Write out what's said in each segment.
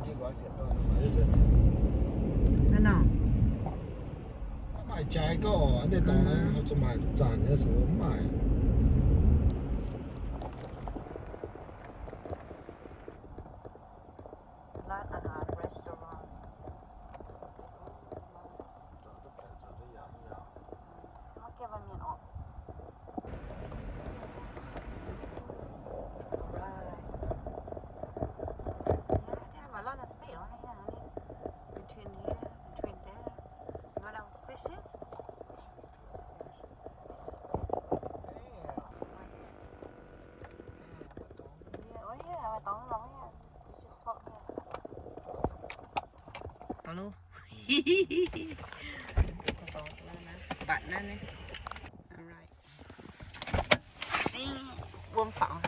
Hnangv nor. Mv maaih jaaix gauh oc, naaiv dorngx naaiv zuqc maaih zanc nyei, zuqc mv maaih. Restaurant. Mv gaengh maaih mienh oc. Alright. Yeah, they have a lot of space over here, honey. Between here, between there. You wanna fish it? Yeah, oh yeah, I don't know, yeah. It's just walk here. Hello. Button naaiv. Alright. Ni wuom faaux.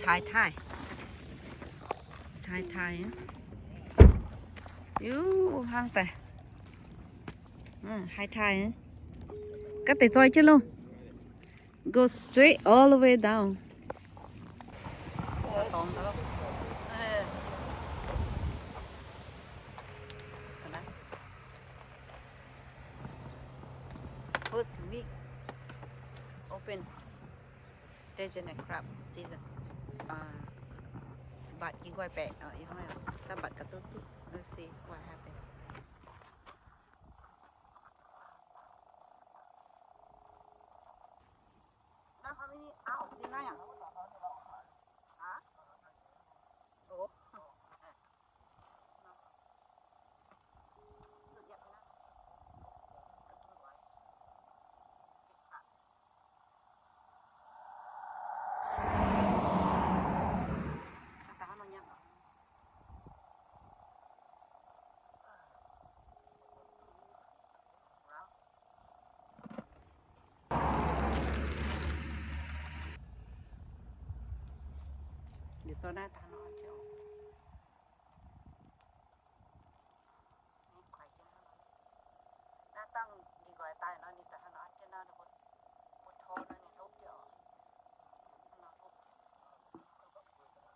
Cai taaih. Cai taaih. Yiu, wuom hlang daaih. Cai taaih. Gaav deix zoi jienv loh. Go straight all the way down. First week open, Dejana crab season. Mbatc gengh nqoi baeqc, ih hnoi daaih mbatc ga'duqv duqv. Let's see what happens. Now how many hours in night? Huh? Oh. Naaiv dangh ninh dingh nqoi daaih nor, ninh daaih hnangv nor jienv nor, ninh mbuo, mbuo tor nor ninh hlopv jienv oc. Hnangv nor hlopv jienv.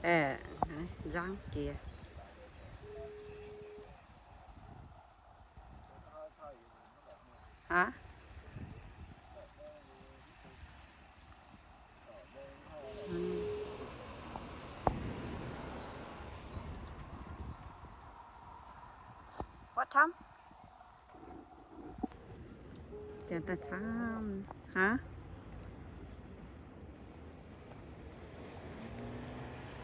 Aeqv, nzangv jiex. Aa, what time? Janx daaih camv. Haa?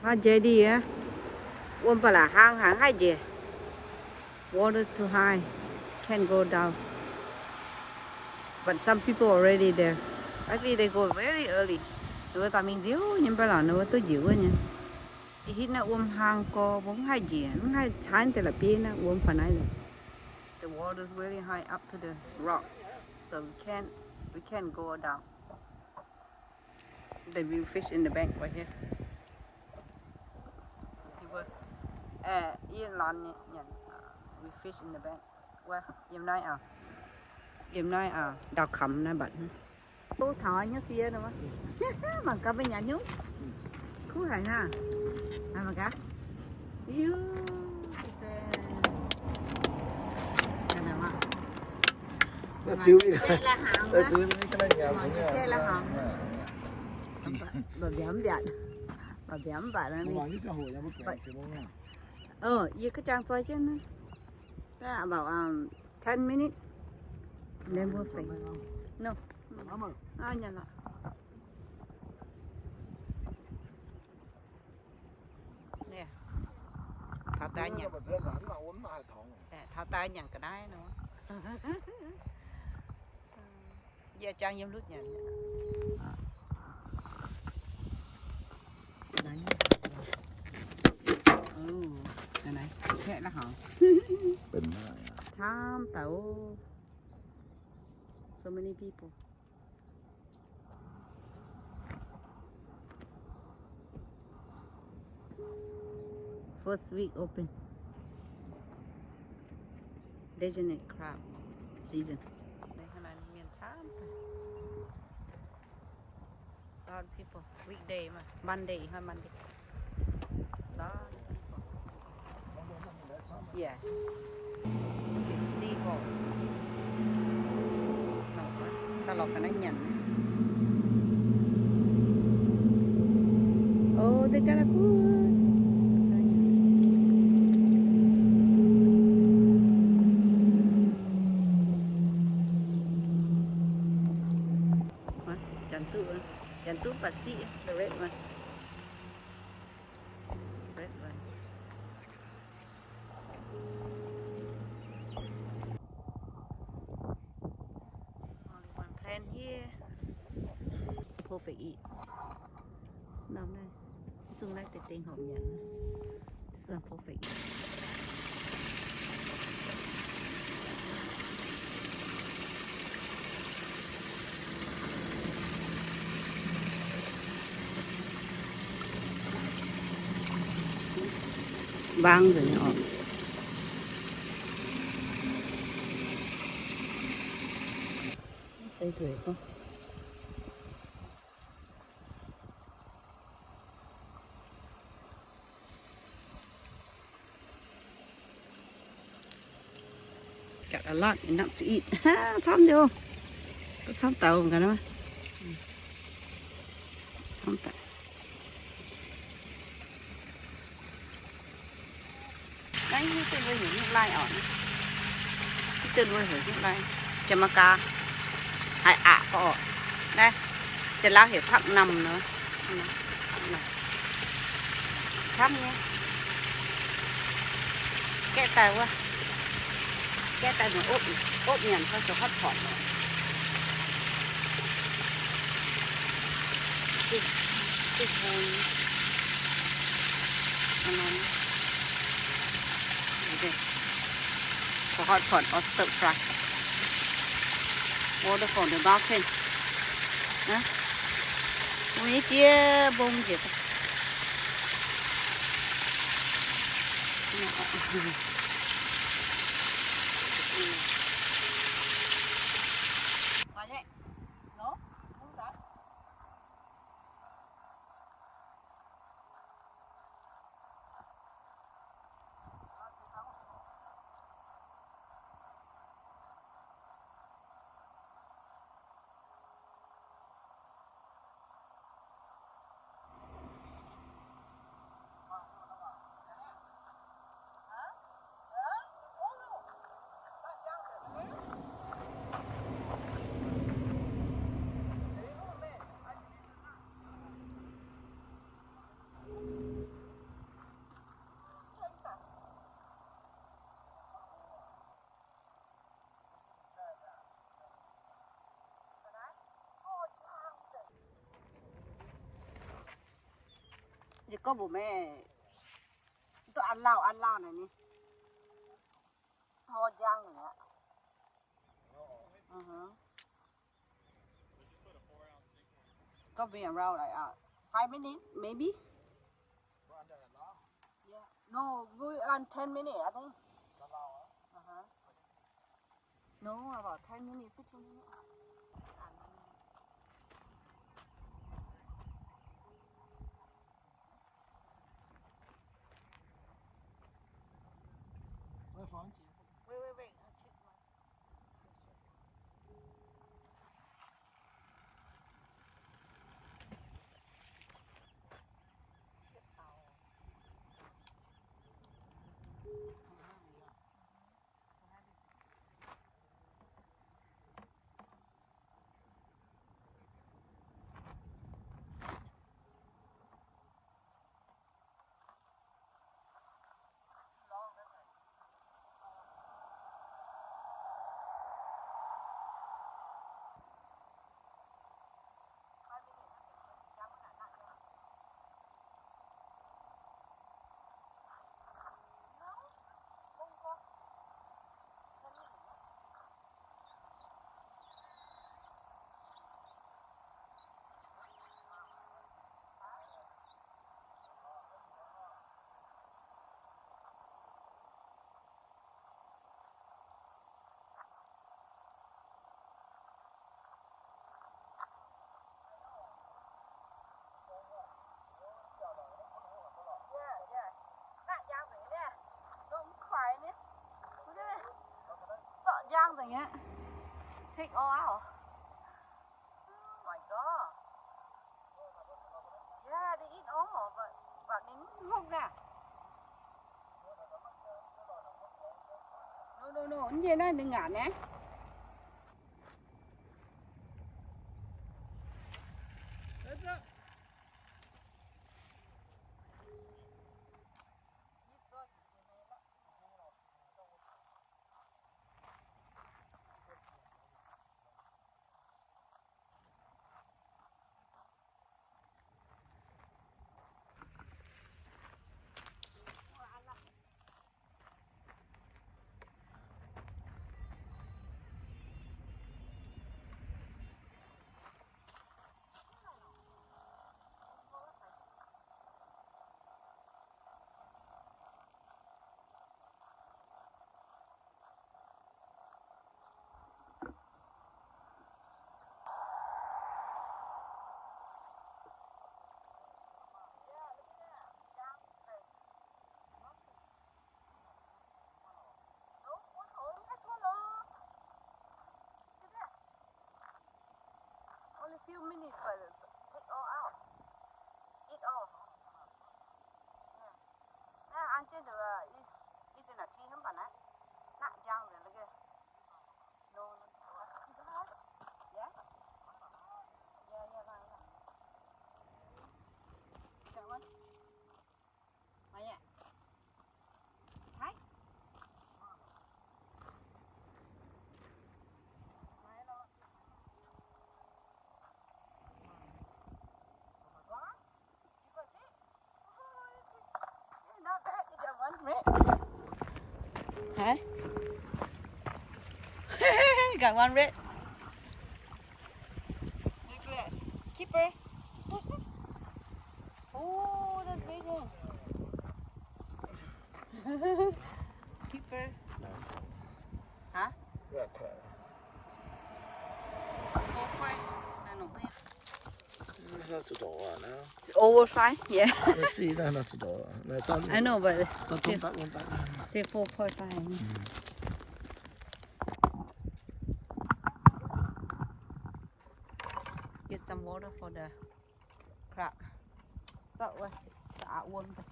Hnangv jiex ndie, wuom ba'laqc hlang haic njiec. Water's too high, can't go down. But some people already there. Actually, they go very early. Ninh mbuo daaih mingh nziouv nyei, mv baac lorqc ninh mbuo duqv njiec wuov nyei. Ih hitv naaiv wuom hlang gorx, mbuo mv haih njiec, mv haih caaiv deix la'bieiv naaiv wuom faaux naaiv. The water's really high up to the rock, so we can't, we can't go down. They will fish in the bank right here. People, eh, yie laanh nyanc, we fish in the bank. Wuov, yiem naaiv aqv. Yiem naaiv aqv, ndau-kamx naaiv mbatc. Tov taux hnyouv sie nor, mangc gaax mbuo nyanc hnyouv. Kuv haic hnangv. Mangc gaax. Iu, se. Mba'biauz mv baac, mba'biauz mv baac. Yie ga'jang zoi jienv. About, um, ten minutes. Ndenv mbuo fingx. Nor. Aa, nyanc lorqc. Taux daaih nyanc. Taux daaih nyanc ga'naaiv nor. Yie jangx yiem lutv nyanc. Camv daaih. So many people. First week open. Designated crowd season. Mienh camv daaih. Lot of people. Weekday mah. Monday, hnoi Monday. Lot of people. Yeah. You can see all. Daaih lorz ga'naaiv nyanc. Oh, they got a food. Janx duqv, janx duqv baac siqv, the red one. Red one. Only one plant here. Perfect eat. Norm naaiv, zungv naaiv deix dengh horpc nyanc. This one perfect. Mbaang nzengc oc. Deix nzueic gorngv. Got a lot enough to eat. Camv nyei. Camv dauh ga'naaiv. Camv dauh. Naaiv hiuv duqv mbuo heuc nyungc lai oc. Hiuv duqv mbuo heuc nyungc lai. Jaa-maa-gaa. Haiz aqc gorqv oc. Naaiv, Janx-Lauv heuc ผักหน่ำ nor. Camv nyei. Gaeqv daaih wuov. Gaeqv daaih muonc opv, opv nyanc fai zoux hotpot oc. Big, big bone. Zoux hotpot or stir fry. Water from the mountain. Mbuo nyei jiex mbong njiec. Yie gorngv mbuox meih, duqv an lauh an lauh naaic ni, tor njang naaic aqv. Got me around like, uh, five minutes, maybe. Yeah. No, we on ten minutes, I think. Uh-huh. No, about ten minutes, fifteen minutes. Wait, wait, wait. I'll check my Yeah. Take all out. Oh my God. Yeah, they eat all, but, but they don't look there. No, no, no, nyei naaiv ninh ngaanc naaiv. Only few minutes, but take all out. Eat all. Yeah. Naaiv an jienv nduqc, i zinh naaic ti hnamv baac naaiv. Naaiv njang nzengc la'geh. No, no. Yeah? Yeah, yeah, fine, fine. That one? Oh, yeah. Hi. Huh? Got one red. Keeper. Oh, that's big one. Keeper. Huh? Four point. Oversize, yeah. I know, but still four point five. Get some water for the crab. Zorqv wuov, aqc wuom daaih.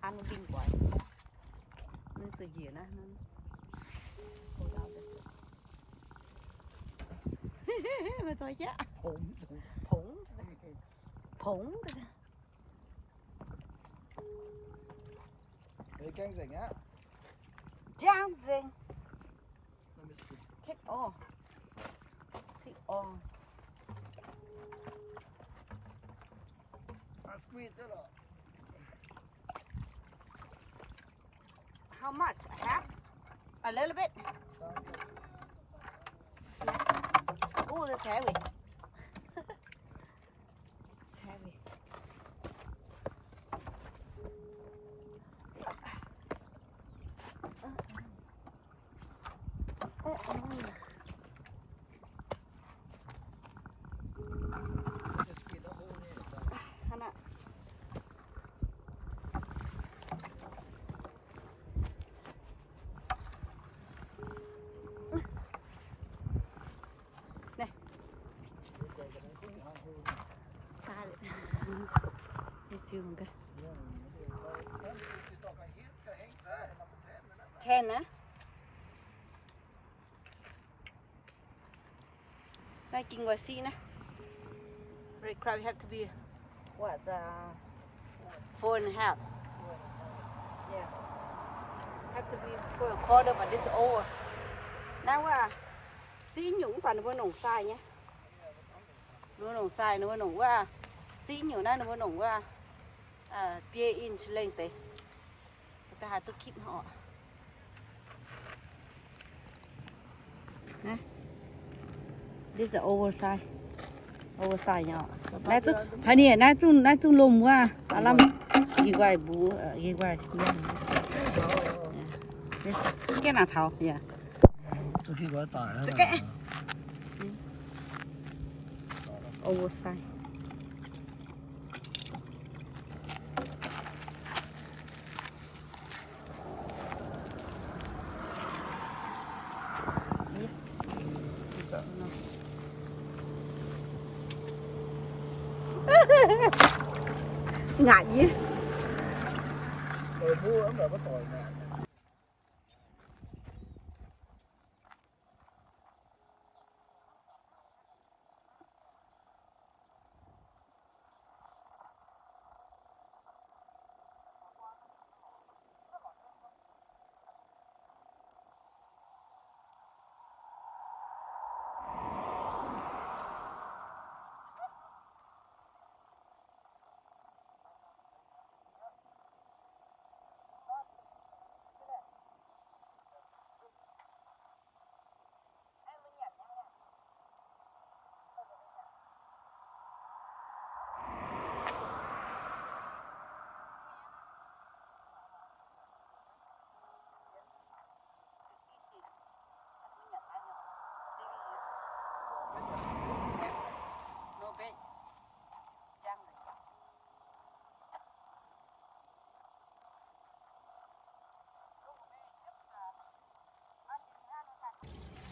An ninh dingh guaix. Ninh zuqc njiec naaiv. Maiv zoih jaqv. Pongx. Pongx. Jangx nzengc. Take all. Take all. How much? Half? A little bit? Ooh, that's heavy. It's heavy. Ten, huh? Naaiv ging nqoi siqv naaiv. Red crab have to be, what, uh, four and a half. Yeah. Have to be four and a quarter, but this over. Naaiv wuov siqv nyungc mv baac ninh mbuo nongc sai nyei. Ninh mbuo nongc sai, ninh mbuo nongc wuov siqv nyungc naaiv, ninh mbuo nongc wuov, uh, biei inch lengh deix. This is oversize. Oversize nyei. Naaiv zungv, haaix nyungc, naaiv zungv, naaiv zungv lomh wuov, aav lamh, yie guai mbuo, yie guai, gaengh nangc taux, yeah. Oversize. Ngaatc nyei.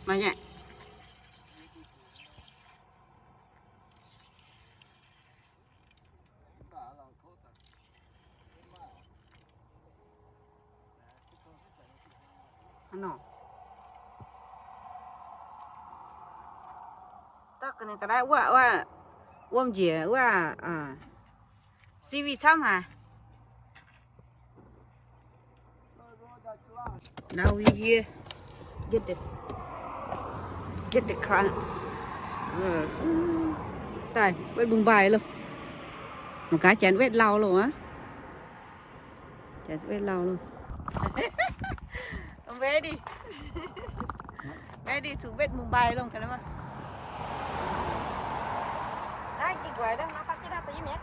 Mangc nyei. Hnangv nor. Da'ga'naaiv wuov, wuov, wuom njiec wuov, seaweed camv haic. Now we here get the, get the crab. Daaih wetv mbungv mbaih loh. Mangc gaax janx wetv lauh loh aqv. Janx wetv lauh loh. Ready. Ready to wetv mbungv mbaih loh, ga'naaiv maah. Naaiv gengh guaix daaih, nor gapv jienv naaiv deix yie mi'aqv.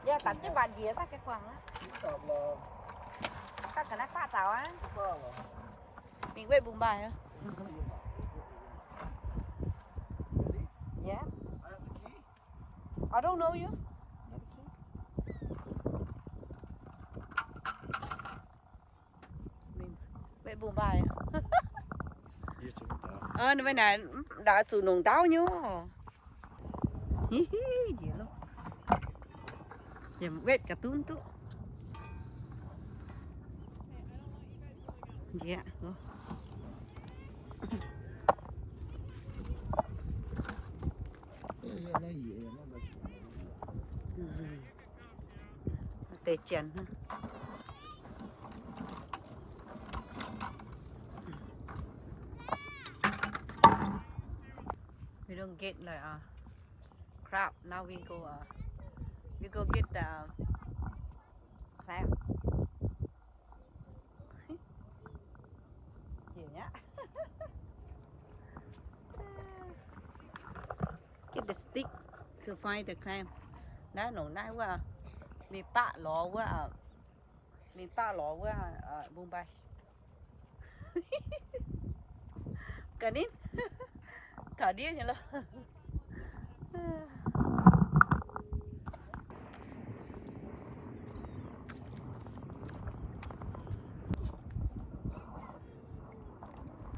Yie dapv jienv mbatc njiec daaih ga'kuangx aqv. Daaih ga'naaiv baav zaux aqv. Mingh wetv mbungv mbaih aqv. Yeah. I don't know you. Wetv mbungv mbaih. Ninh mbuo naaic ndaaux zuqc nongc ndaauv nyei. Hiv hiv, njiec loh. Yiem wetv ga'dunv duqv. Njiec loh. Deix janx. We don't get like, uh, crab. Now we go, uh, we go get the, um, crab. Get the stick to find the clam. Naaiv nongc naaiv wuov, mingh baqv lorz wuov, mingh baqv lorz wuov, mbungv mbaih. Ga'naaiv taux ndiev nyei loh.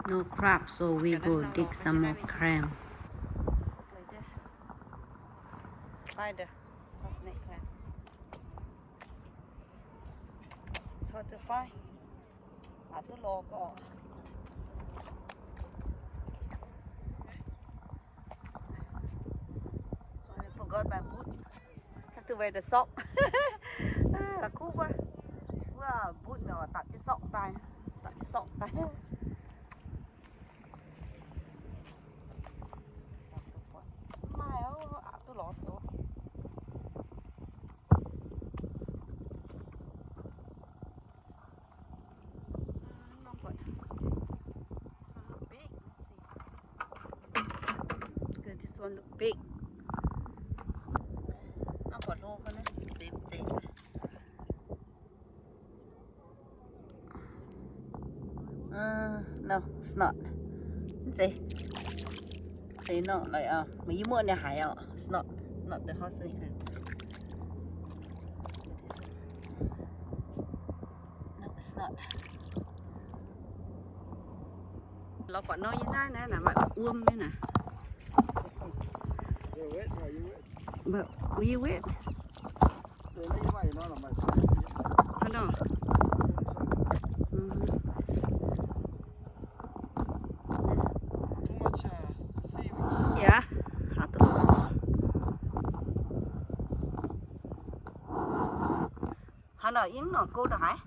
No crab, so we go dig some more clam. Like this. Find the snake clam. It's hard to find. Aqc duqv lorz gorqv. Forgot my boot. Have to wear the sock. Kuv wuov, wuov boot mienh dapc jienv sock daaih, dapc jienv sock daaih. Mv maaih, aqc duqv lorz doz. This one look big. Let's see. Good, this one look big. Mv baac hlo fai naaiv, zeiz, zeiz. Uh, no, it's not. Mv zeiz. Zeiz nor, like, uh, meih yie muoqv nyei haaix orqc. It's not, not the horse snake. No, it's not. Lorz buatc nor yie naaiv naaiv naaic maaih wuom nyei naaic. But we wait. Hold on. Yeah. Hold on, yie mv nor go daaih haaix.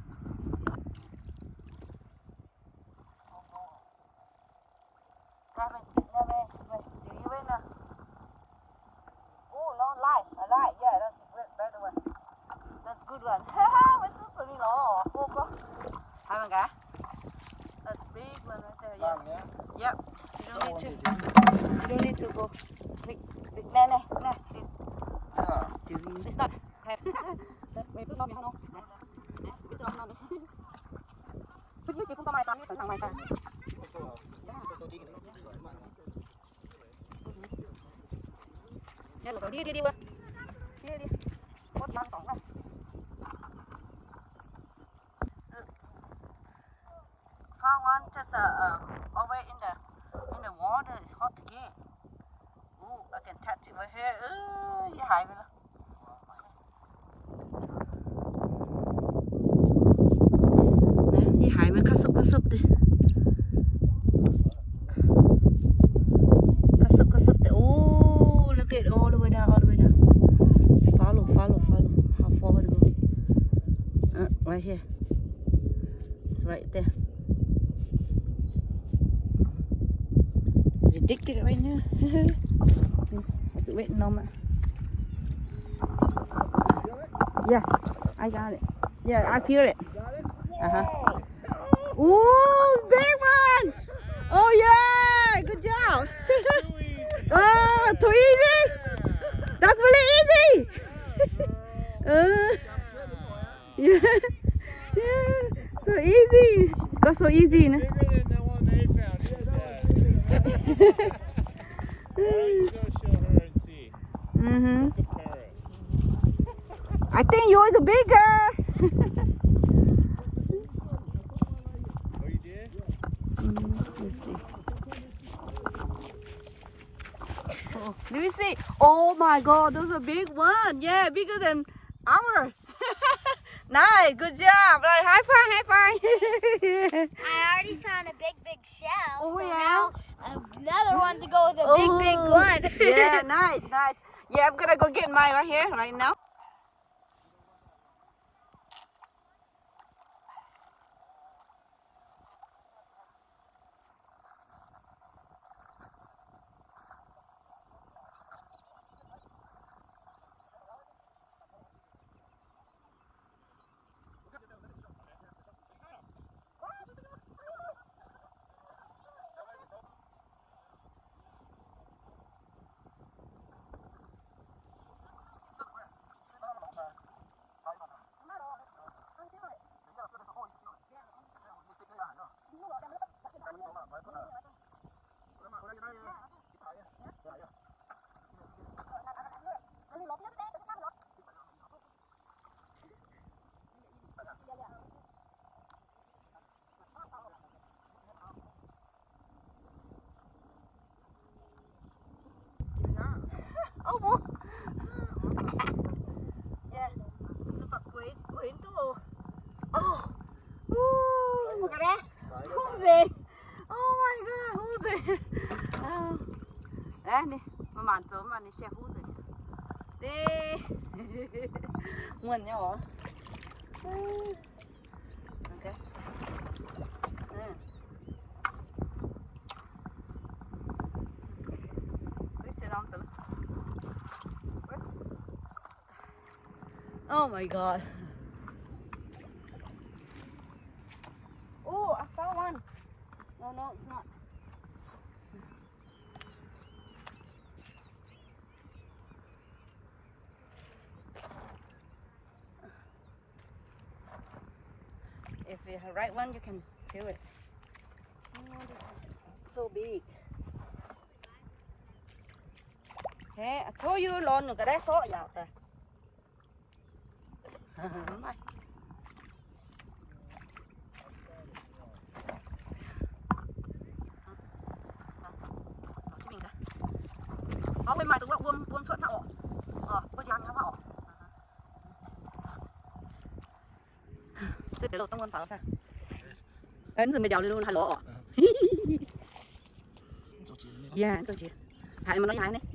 Ooh, no, live, alive. Yeah, that's a good, better one. That's a good one. Maiv zuqc zuqc mingh lorz. Haaix mangc gaax. That's a big one right there. Yeah. Yep. You don't need to. You don't need to go. Nah, nah, nah. It's not. Wait, put it on me, hold on. Put it on me. Found one just uh, uh, over in the in the water. It's hard to get. Ooh, I can touch it right here. Ih, yie haiz maiv, cup cup cup deix. Cup cup cup cup deix. Oh, look at all the way down, all the way down. Just follow, follow, follow. How far to go? Uh, right here. It's right there. Just dig it right now. Have to wait a moment. Yeah, I got it. Yeah, I feel it. Uh-huh. Ooh, big one! Oh yeah, good job. Oh, too easy. That's really easy. Uh, yeah, yeah. So easy. Got so easy, no? Bigger than the one they found. Look at that. Why don't you go show her and see? Mm-hmm. Compare it. I think yours is bigger. Oh, you did? Mm, let's see. Oh, let me see. Oh my God, those are big one. Yeah, bigger than our. Nice, good job. Like, high five, high five. I already found a big, big shell. Oh, so yeah? Now another one to go with a big, big one. Yeah, nice, nice. Yeah, I'm gonna go get mine right here, right now. Oh, yeah. Look at that. Who's it? Oh my God, who's it? Oh. Ih, ninh mv baac zoux mv baac ninh se huv nzengc. Deix. Muonh nyei oc. Okay. Mm. Oh my God. Oh, I found one. No, no, it's not. If you have right one, you can do it. Oh, this one so big. Hey, I told you, lorz ninh ga'naaiv sortv yaac daaih. Mv maaih. Mbuo maaih dongh wuov wuom, wuom cuotv hnangv oc. Oc, mbuo jangx hnangv oc. Zungv deix loh dongh wuom faaux saah? Aa, zuqc meih njaaux liuz haaix lorz oc. Yaac zungv jiex. Haiz maaih nor yaac haiz naaiv.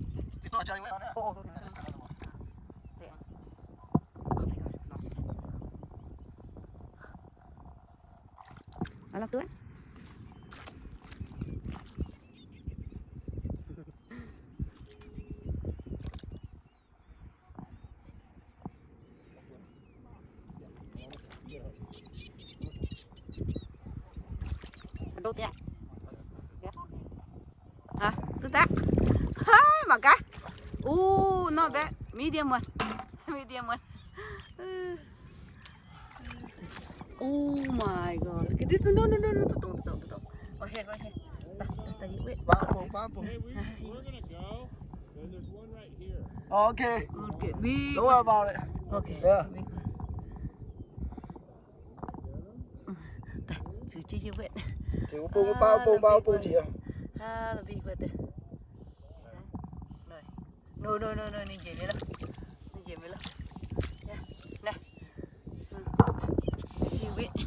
Aa, lorz duqv. Aa, duqv daqv. Haa, mangc gaax. Ooh, not bad. Medium one. Medium one. Oh my God. Look at this. No, no, no, no. Don't, don't, don't, don't. Go ahead, go ahead. Baav bung, baav bung. Oh, okay. Okay. Don't worry about it. Okay. Yeah. Daaih, zuqc jienv yie wetv. Ziouc bung, baav bung, baav bung jiex. Haa, la'bi wuov deix. No, no, no, no, ninh njiec mi'aqv. Ninh njiec mi'aqv. Naaiv. Jienv wetv.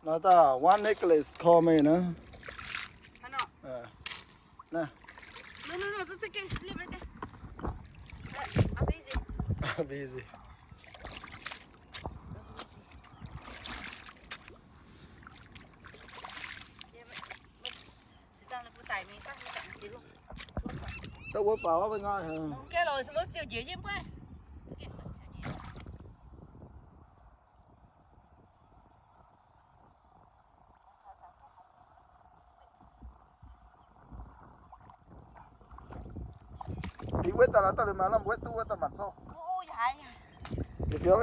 Nor daaih one necklace call me naaiv. Naaiv. No, no, no, it's okay. Leave right there. Uh, I'm busy. I'm busy. Da'wuov faaux wuov nqaai. Mbuo wetv daaih la'dauh liuz maaih lamh wetv duqv wuov daaih mangc zorqv. Mbuo fioux.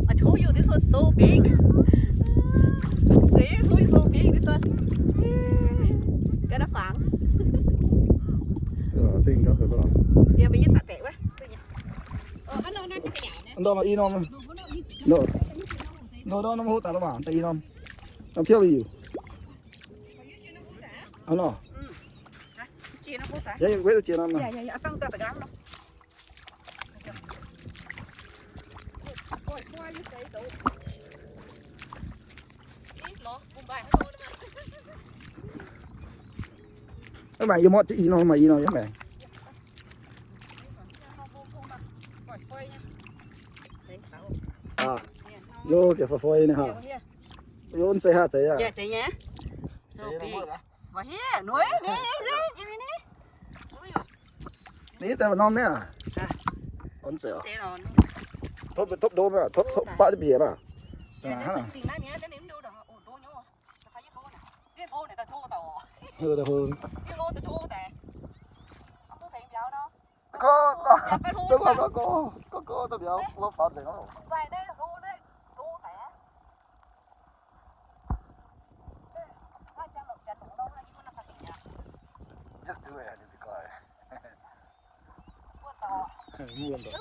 I told you this was so big. See, I told you so big, this one. Ga'naaiv fangx. Dingh gauh hec. Yie mbuo yie zaqc baeqc wuov. Ndau maaih i norm. Ndau, ndau, ndau norm hlo daaih lorqc maah, da'yi norm. Norm piouv liuz. Hnangv nor. Yie wetv jiex norm nor. Mv baac yie motv jienv i norm, maaih i norm yiem maengx. Aa, yie jiex fai fai ninh haav. Yie wuov zeiz haav zeiz aqv. Ninh daaih norm niaa. Topv, topv ndo maah, topv, topv baqv bieqc maah. Gorngv, gorngv, gorngv, gorngv, gorngv, gorngv, gorngv, gorngv, gorngv, gorngv, gorngv, Just do it, and it'll be quiet. Muôn rồi.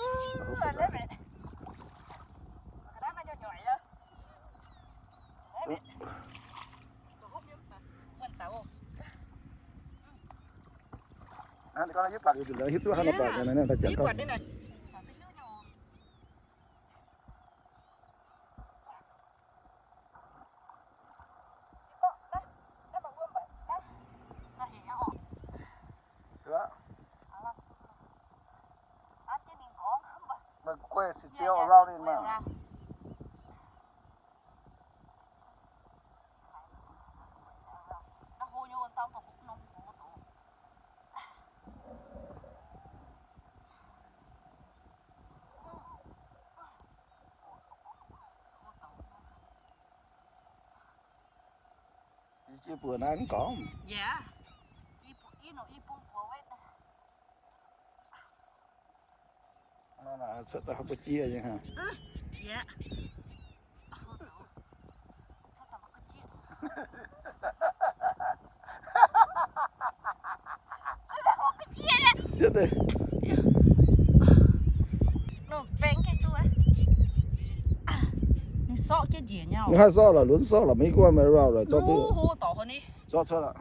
Nah, con hiếp bạn thì lỡ hiếp tuốt hả, nó bạn này, nó ta chở con. Mày quay xì chéo around đi mà. Yie buoz naaiv mv gorngv. Yie, yie nongc yie bung buoz wetv. Cuotv daaih haaix buo jieqv nyei hnangv. Sietv deix. Ninh haih sorqv lorqc, lunx sorqv lorqc, maiv guanh meih rau lorqc, zorqv duqv. Zorqv cuotv aqv.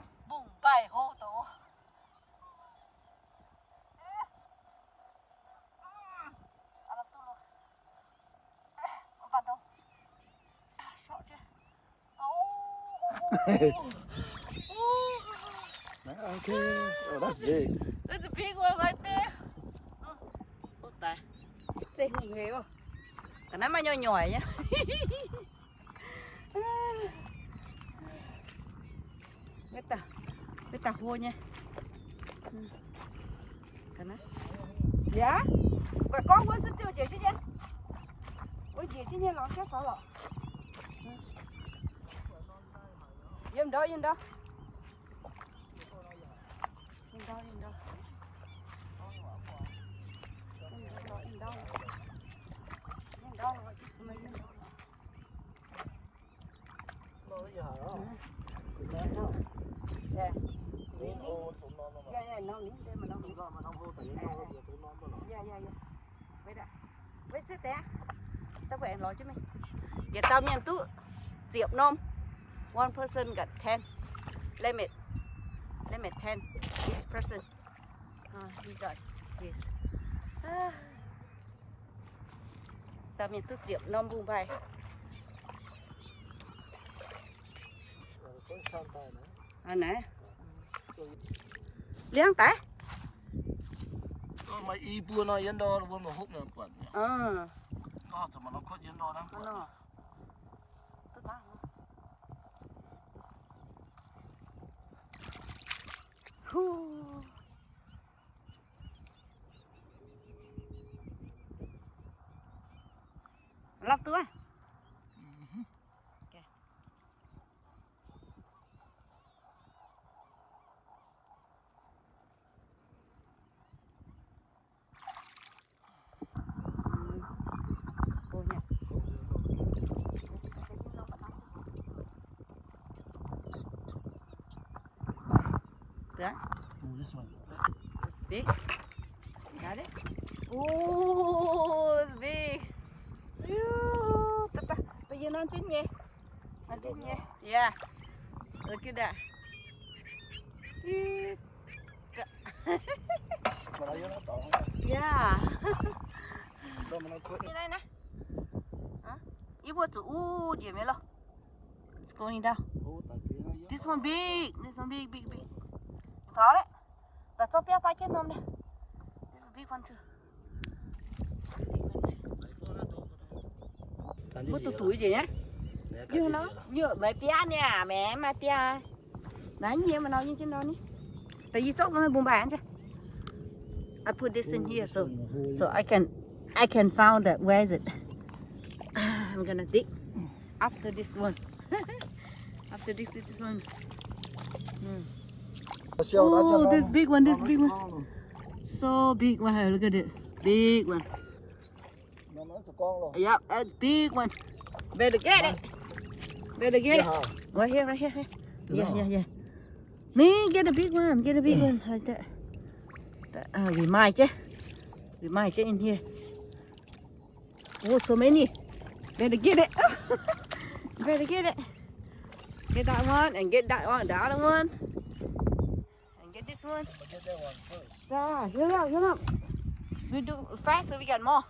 Okay. Oh, that's big. That's a big one right there. Ov, daaih. Zeiv hungh hec oc. Ga'naaiv maaih nyoih nyoic nyei. Maiv daaih, maiv daaih hlo nyei. Yaac, guaih gorngv wuov zungv ziouc njiec jienv nyei. Wuov njiec jienv nyei lorz jienv faaux lorqc. Yiem ndau, yiem ndau. Yiem ndau, yiem ndau. Yiem ndau, yiem ndau. Yietc dauh mienh duqv ziepc norm. One person got ten. Limit. Limit ten. Each person. Ah, he got this. Ah. Dauh mienh duqv ziepc norm mbungv mbaih. Aa, naaiv. Liangv daaih. Maaih i buo nor, yiem ndau wuom hopv nor buatc. Lamh duqv. It's big. Got it? Ooh, it's big. Ooh, tah, tah. Yie nor jienv nyei. Nor jienv nyei. Yeah. Look at that. Yeah. Yie mbuo zuqc uv njiec mi'aqv loh. It's going down. This one big. This one big, big, big. Faaux leh. Daaih zorqv biaav baav jienv norm naaiv. This is a big one too. Mbuo duqv duqv njiec nyei. Yie nor, yie maaih biaav niaa, maaih biaav. Naaiv nyei, maaih nor nyei jienv nor ni. Daaih yie zorqv nor bun mbaih an. I put this in here so, so I can, I can found that. Where is it? I'm gonna dig after this one. After this, this one. Hmm. Oh, this big one, this big one. So big one. Hey, look at it. Big one. Yep, that's big one. Better get it. Better get it. Right here, right here, here. Yeah, yeah, yeah. Me, get a big one. Get a big one like that. That, uh, we might, yeah. We might, yeah, in here. Oh, so many. Better get it. Better get it. Get that one and get that one, the other one. And get this one. I'ma get that one first. Yeah, hurry up, hurry up. We do fast so we get more.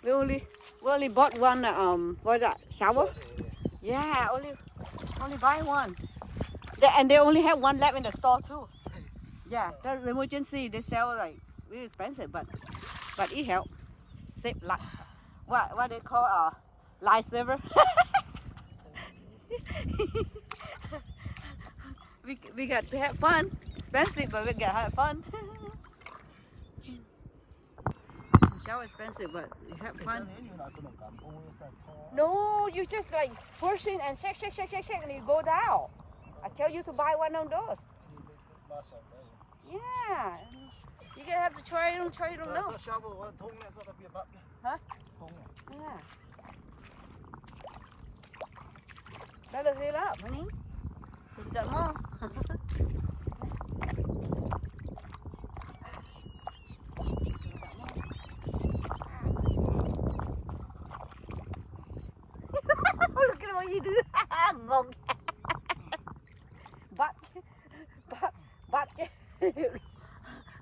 We only, we only bought one, uh, um, what is that? Shovel? Yeah, only, only buy one. They, and they only have one left in the store too. Yeah, that's the emergency. They sell like really expensive, but, but it help save life. What, what they call, uh, lifesaver. We, we got to have fun. Expensive, but we got to have fun. Shower expensive, but we have fun. No, you just like push it and shake, shake, shake, shake, shake, and you go down. I tell you to buy one of those. Yeah. You gotta have the try, you don't try, you don't know. Huh? Yeah. Đó là thế đó, mà ní. Xin cảm ơn. Look at what you do. Ngông. Bắt, bắt, bắt chết.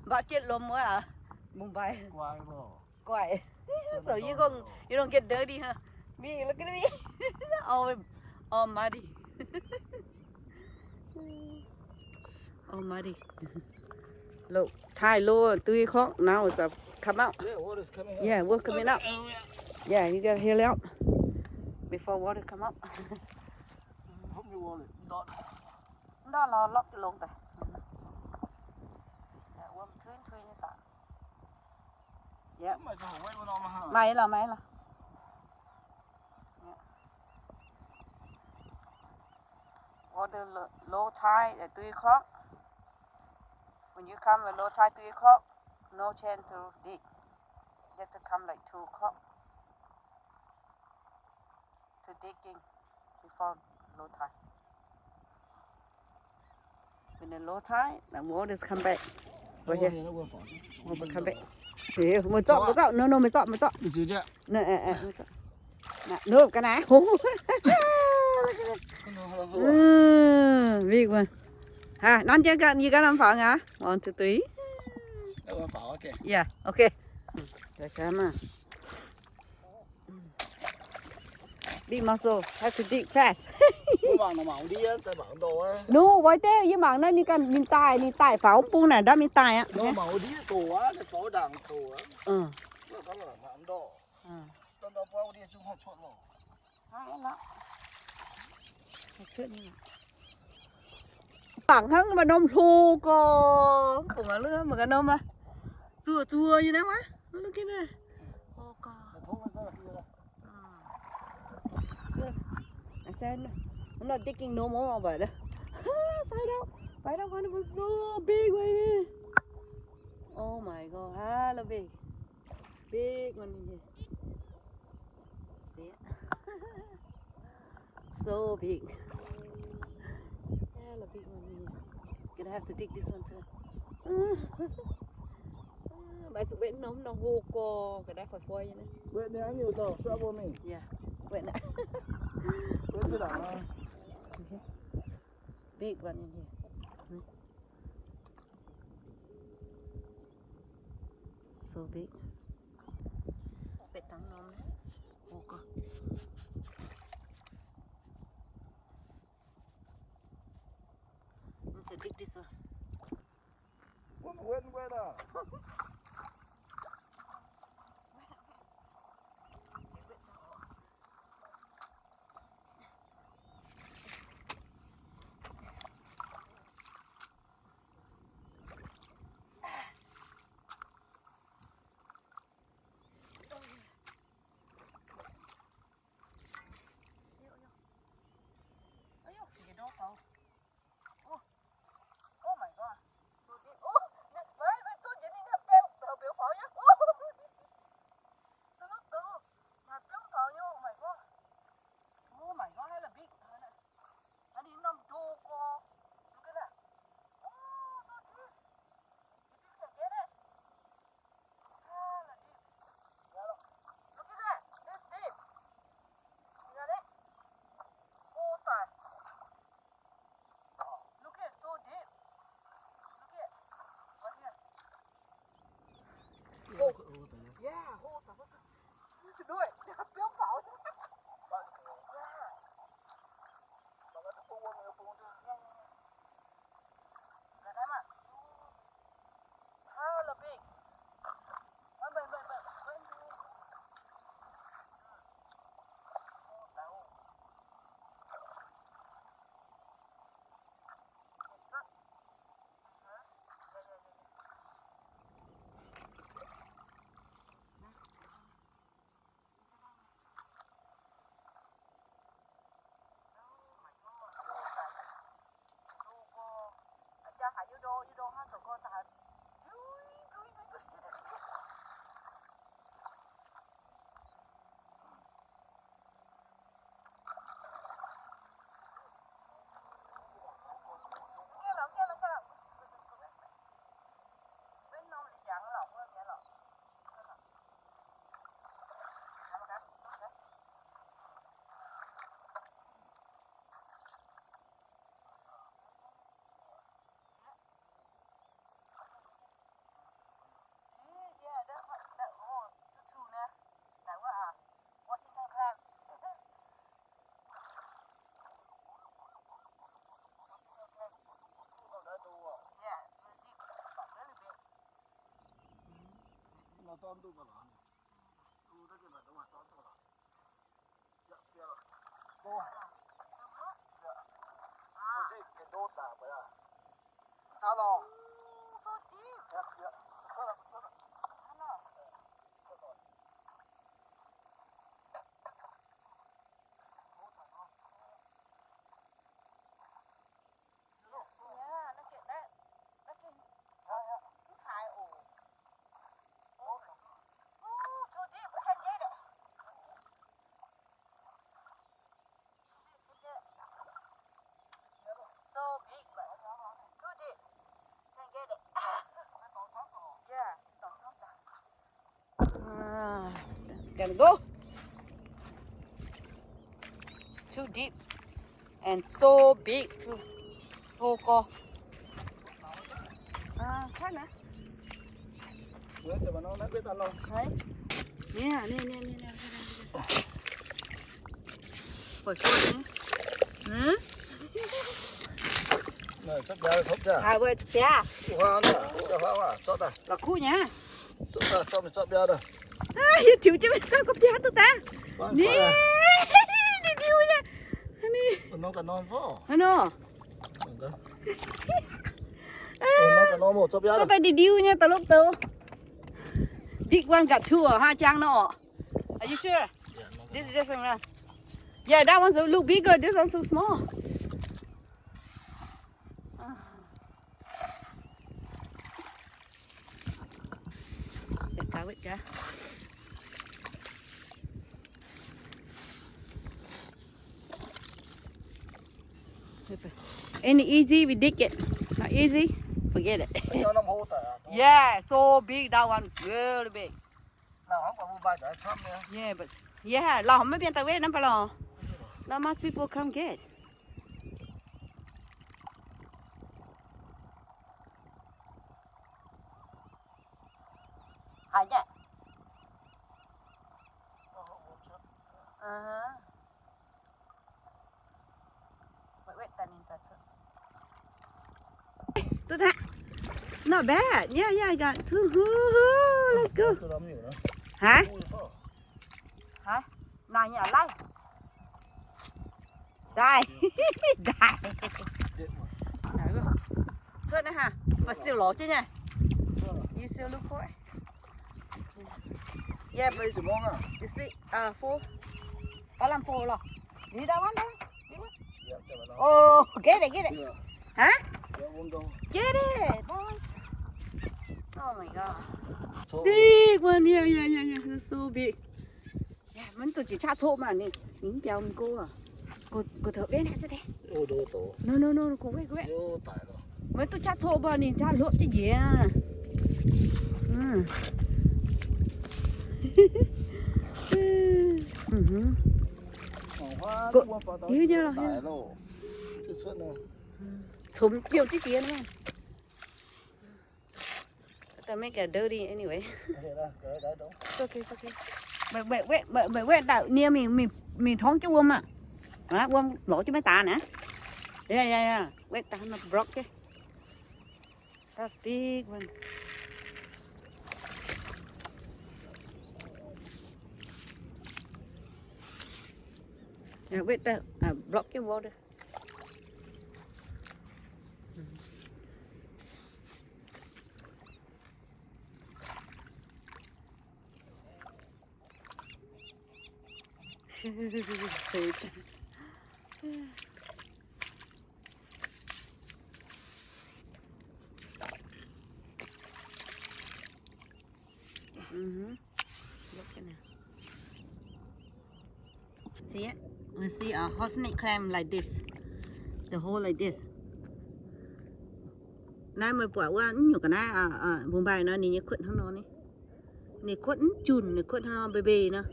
Bắt chết luôn mới à. Mumbai. Quay bro. Quay. So you gon, you don't get dirty, huh? Me, look at me. All, all muddy. All muddy. Look, tide low, three o'clock now, it's, uh, come out. Yeah, water's coming up. Yeah, water coming up. Yeah, you gotta hurry up before water come up. Hope you want it. Not. Not, not, lock the long time. Yeah, warm, twin, twin, it's, uh, Yep. Maiv lorqc, maiv lorqc. Yep. Or the lo-, low tide at three o'clock. When you come at low tide three o'clock, no chance to dig. You have to come like two o'clock to digging before low tide. When the low tide, the water come back. Over here. Water come back. Ê, maiv zorqv, maiv zorqv. No, no, maiv zorqv, maiv zorqv. Nè, ê, ê, maiv zorqv. Nè, no, cái này. Ừm, big one. Ha, nón trên cận, you got on phẳng hả? One, two, three. Yeah, okay. Cái cái mà. Big muscle, have to dig fast. Mbuo mangc naaic mangc ndie, zai mangc ndorh aqv. No, why there? Yie mangc naaiv ninh ganh, ninh daaih, ninh daaih faaux bung naaic ndamv ninh daaih aqv. No, mangc ndie doqc aqv, ninh faaux ndaangc doqc aqv. Mangc ndorh. Ndorh ndorh buangv ndie zungv haih cuotv loh. Mangc hnangv maaih norm hlo gorx, mv baac mangc gaax norm aqv. Zuoqc zuoqc nyei naaiv maah. Look at that. Hlo gorx. I said, I'm not digging no more, but find out, find out one was so big right here. Oh my God, hella big. Big one in here. See it? So big. Hella big one in here. Gonna have to dig this one too. Maiv zuqc wetv norm, norm hlo gorx, ga'naaiv fai-fai nyei. Wetv naaiv, you know, trouble me. Yeah, wetv naaiv. Wetv naaiv. Okay. Big one in here. So big. Big tang norm. Oh God. Need to dig this one. Wetv, wetv, wetv aqv. Oh, oh my God. So deep. Oh, ninh, maiv, maiv zunv jiex ninh naaiv So big, but too deep. Can't get it. Yeah, don't jump down. Ah, gotta go. Too deep and so big too. Oh, go. Ah, can ah. Đấy. Nè, nè, nè, nè, nè. Phải sốt nhé. Hả? Này, chót biaa, chót biaa. Hai mươi biaa. Hoa nè, hoa hoa, chót ta. Là khu nhá. Chót ta, chót mày chót biaa ta. Ai, thiếu chứ mày sao có biaa tụi ta. Nè, đi điêu nha. Nè. Nó cả non phó. Nó. Nó cả non một chót biaa. Chót ta đi điêu nha, tao lúc tao. This one got two, ha, Jang, no? Are you sure? Yeah, no, this is different one. Yeah, that one look bigger, this one so small. Ah. Wait, guys, wait, guys. Any easy, we dig it. Not easy, forget it. Yeah, so big, that one is really big. Yeah, but, yeah, lorz maiv bienh daaih wetv naaiv baac lorz. Not much people come get. Haaix nyungc? Uh-huh. Wait, wait, ta ninh ta cuotv. Not bad. Yeah, yeah, I got two. Hoo, hoo, let's go. Hả? Hả? Nà nhỉ, lái. Dai. Dai. Cuotv naaiv haaix? But still lorz jienv nyei. You still look for it? Yeah, but you see, uh, four. Có lăm four lor. Đi đâu anh đó? Đi đâu? Oh, get it, get it. Hả? Get it, boss. Oh my God. Big one, yeah, yeah, yeah, yeah. That's so big. Yeah, maiv duqv jiex qaqv coqv maah ninh, ninh mv biaux mingh go aqv. Go, go taux wetv naaiv za'deix. No, no, no, go wetv, go wetv. Maiv duqv qaqv coqv mbuo ninh qaqv hluoqv jienv njiec. Hiuv nyei lorh. Congx jiouh jienv jiex nor. Doesn't make it dirty anyway. It's okay, it's okay. Wait, wait, wait, wait, wait, wait, wait, wait, wait, wait, mingh, mingh, mingh torngv jienv wuom aqv. Wuom lorz jienv maiv daaih naaiv. Yeah, yeah, yeah. Wait, daaih nor broke jienv. That's big one. Yeah, wait, daaih, uh, broke jienv water. Mm-hmm. Look at that. See it? You see a horse snake climb like this. The hole like this. Naaiv meih buatc wuov, mv nyungc ga'naaiv, mbuo mbaih nor ninh nyei kuotv hnangv nor ni. Ninh kuotv mv junc, ninh kuotv hnangv nor mbei mbei nor.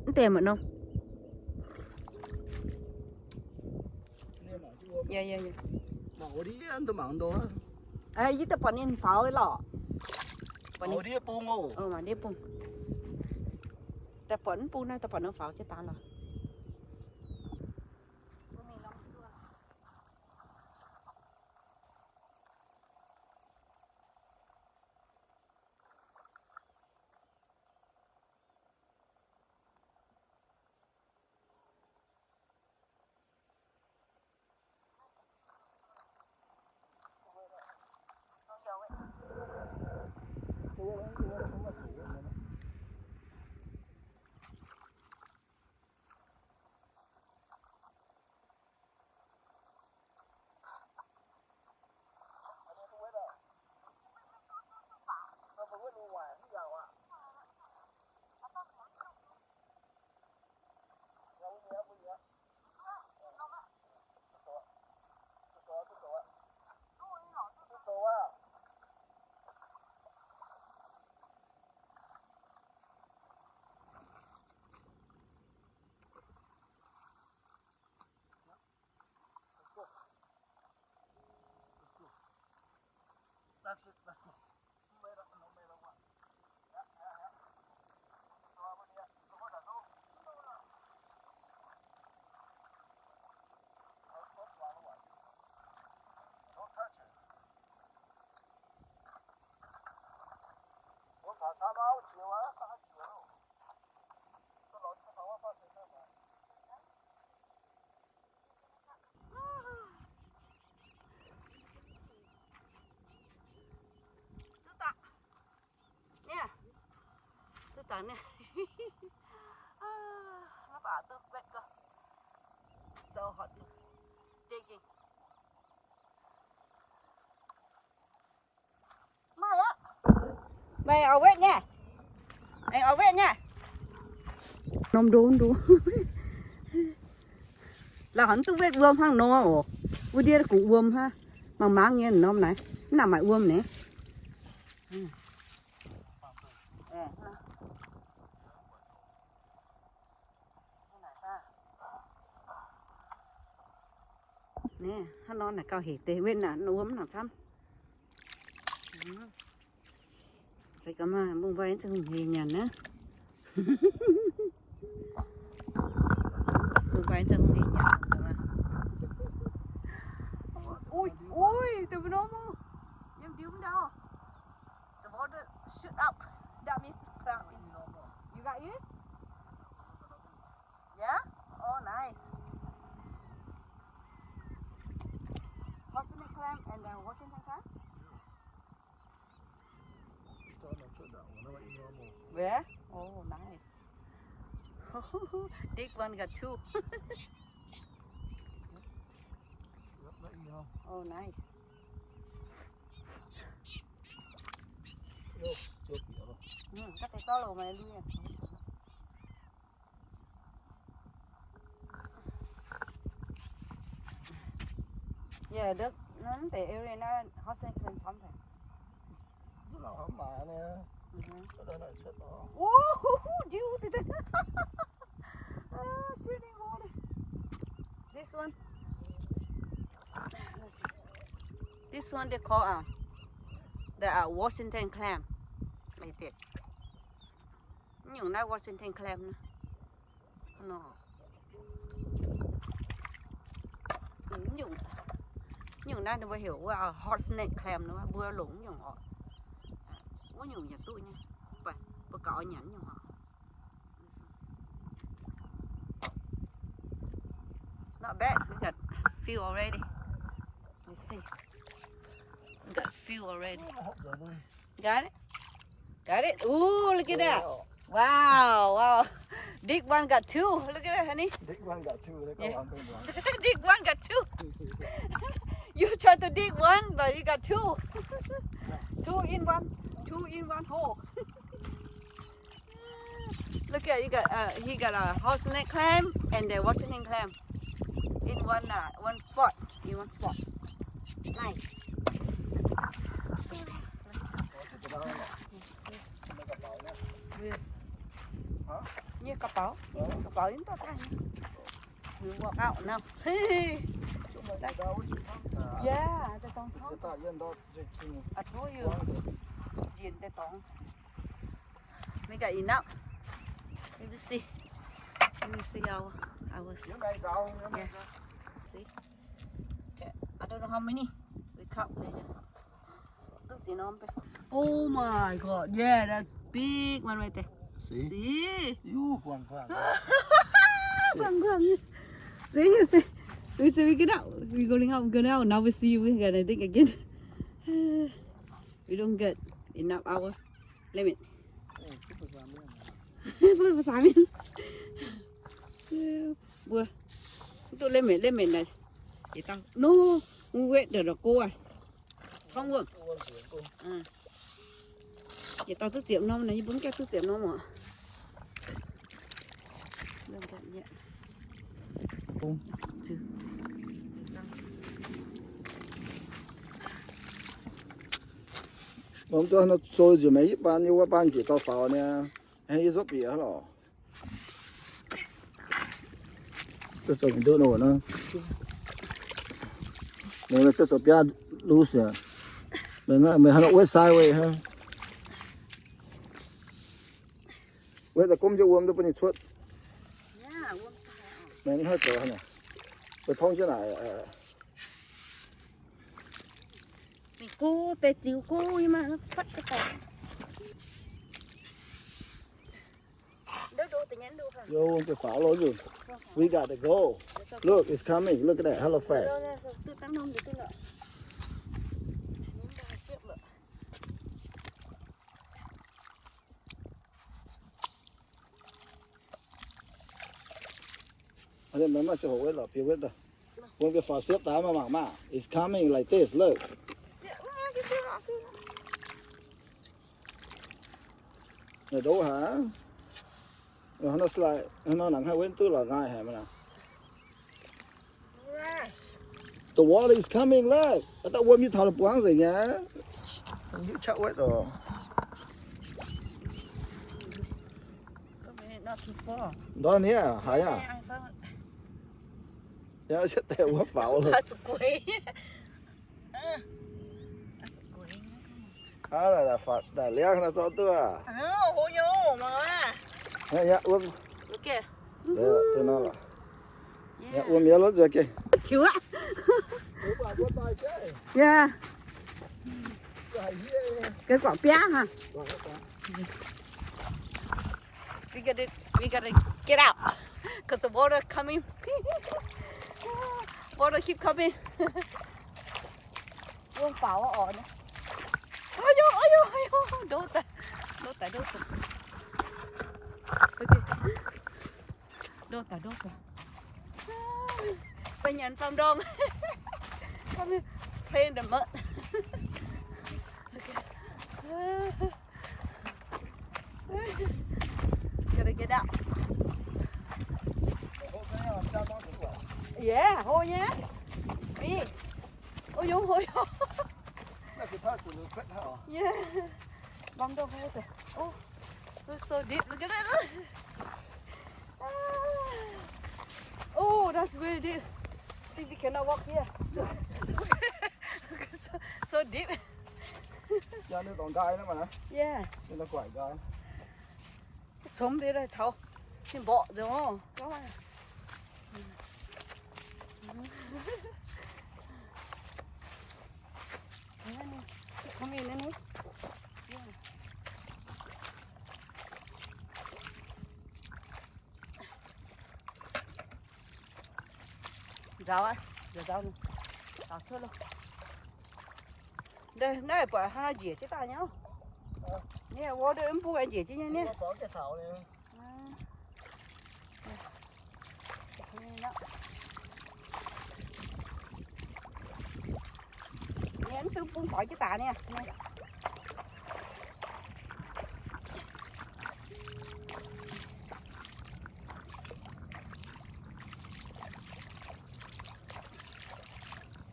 Mv deix mangc nor. Yie daaih buatc ninh faaux lorqc. Daaih buatc mv bung naaiv, daaih buatc ninh faaux jienv daaih lorqc. Niaa, duqv dangx niaa. Mv baac duqv wetv gau. So hot to digging. Maaih aqv. Meih oix wetv nyei? Meih oix wetv nyei? Norm ndo ndo. La'haux duqv wetv wuom hnangv nor oc. Wuov ndiev gux wuom hnangv. Mangc mangc nyei norm naaiv. Mv nangc maaih wuom naaiv. Naaiv, hnangv nor naaic gauh hec deix, wetv naaic wuom mv nangc camv. Se gorngv maaih mbungv nqoi za'gengh hec nyanc naaiv. Mbungv nqoi za'gengh hec nyanc. Ui, ui, deix mbuo norm, yiem ndiux mv ndau. The water shoot up. That means cloud. You got it? Yeah? Oh, nice. Horse snake clam and then Washington clam? Where? Oh, nice. This one got two. Oh, nice. Hm, các thầy có lầu mà lui à. Yeah, Đức, nó tệ area nó hot snake clam thấm thầy. Rất là hot mà nè. Rất là nổi sốt đó. Ooh, dude. Ah, shooting water. This one. This one they call, uh, the, uh, Washington clam. Like this. Nyungc naaiv Washington clam naaiv. Nor. Nyungc, nyungc naaiv ninh mbuo heuc wuov hot snake clam nor, mbuo longc nyungc oc. Wuov nyungc yaac duqv nyei. Mv baac mbuo gauh nyanc nyungc oc. Not bad. We got few already. Let's see. We got few already. Got it? Got it? Ooh, look at that. Wow, wow. This one got two. Look at that, honey. This one got two. Yeah. This one got two. You try to dig one, but you got two. Two in one. Two in one hole. Look at, you got, uh, he got a hot snake clam and the Washington clam in one, uh, one spot. In one spot. Nice. Hả? Như cà bảo. Cà bảo in tao thay. You walk out now. Yeah, the tong tong. I told you. Jin the tong. Make it enough. Let me see. Let me see our, our, yeah. See. Okay. I don't know how many. We count later. Oh my God. Yeah, that's big one right there. See? See? You, quang quang. Quang quang. See, you see. We see, we get out. We going out, we going out. Now we see, we gonna dig again. We don't get enough hour. Lemon. Mbuo mv duqv lemon, lemon naaic. Nor, wuov wetv ndongc go aqv. Torngv wuov. Yietc dauh duqv ziepc norm naaic, yie mbuo mv gaengh duqv ziepc norm oc. Mv duqv nor zoux nziex maengx yie baan, yie wuov baan njiec dorh faaux niaa. Hnangv yie zorqv bieqc lorqc. Zoux nduqv nor nor. Zoux biaav loose aqv. Meih hnangv wetv sideways hnangv. Wetv daaih gomv jienv wuom duqv bun ninh cuotv. Meih hnangv zoux hnangv naaic. Beiv tongv jienv naaic. Mingh gu, deix ziux gu, yie maaih kuotv deix. Yo, wuom deix faaux lo nzunc. We got to go. Look, it's coming. Look at that. Hello, fast. Wuom deix faaux siepv daaih maah, mangc maah. It's coming like this. Look. Ndoqv haic. Nor slide, nor nangc haih wetv duqv lorqc, nqaai haic maiv nangc. The water is coming, look. Da'wuom yie taux la'buangv nzengc nyei. Hiuv qaqv wetv oc. Ndortv niev haiz aqv. Yaac deix wuov faaux lorqc. Aa, daaih liangv naaiv zorqv duqv aqv. Yaac wuom, wuom mi'aqv lorqc. Gengh guangc biaav hnangv. We gotta, we gotta get out, 'cause the water coming. Water keep coming. Wuom faaux oc. Oi yo, oi yo, oi yo, ndoqv daaih, ndoqv daaih, ndoqv daaih. Ndoqv daaih, ndoqv daaih. Ba'nyanc faam ndorm. Come here, play in the mud. Gotta get out. Yeah, hold, yeah. Me. Oh, yo, oh, yo. Yeah. Bump over there. Oh, it's so deep. Look at it. Ah. Oh, that's really deep. See, we cannot walk here. So, so deep. Yeah. Congx mbe daaih taux, ninh mborqv nzengc oc. Nzaaux aqv, nzaaux, nzaaux, nzaaux cuotv loh. Naaiv buatc hnangv njiec jienv daaih nyei. Nyei, water mv bung njiec jienv nyei niaa. Nyei, mv bung faaux jienv daaih niaa.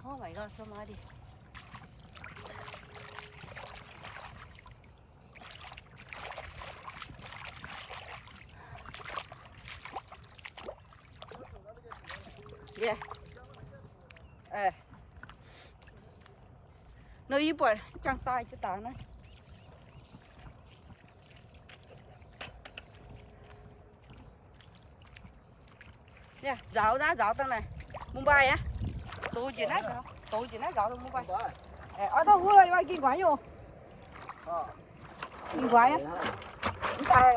Oh my God, so muddy. Yeah. Nor yie buatc jangx daaih jienv daaih naaiv. Nzaaux daaih, nzaaux dangh naaic. Mungh mbaih aqv. Douz njiec naaiv nzaaux, douz njiec naaiv nzaaux dangh mungh mbaih. Oix dongh wuov, ging nquaix nyei oc. Ging nquaix aqv. Mv daaih.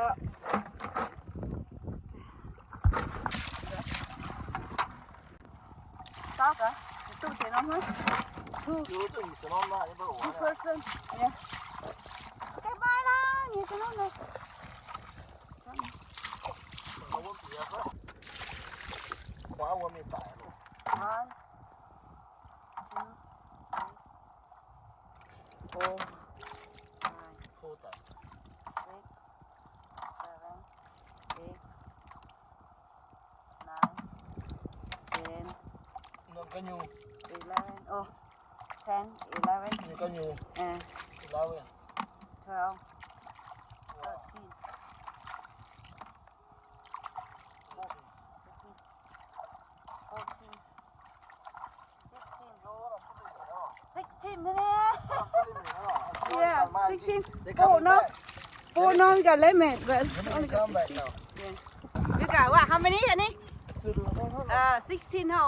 Two, two person. Yeah. Okay, bye lah. One, two, three, four, five, six, seven, eight, nine, ten, eleven. Oh, ten, eleven, uh, twelve, thirteen, fourteen, fifteen, sixteen minutes. Yeah, sixteen. Four now. Four now, we got limit, but only got sixteen. Yeah. We got what? How many, honey? Uh, sixteen, huh?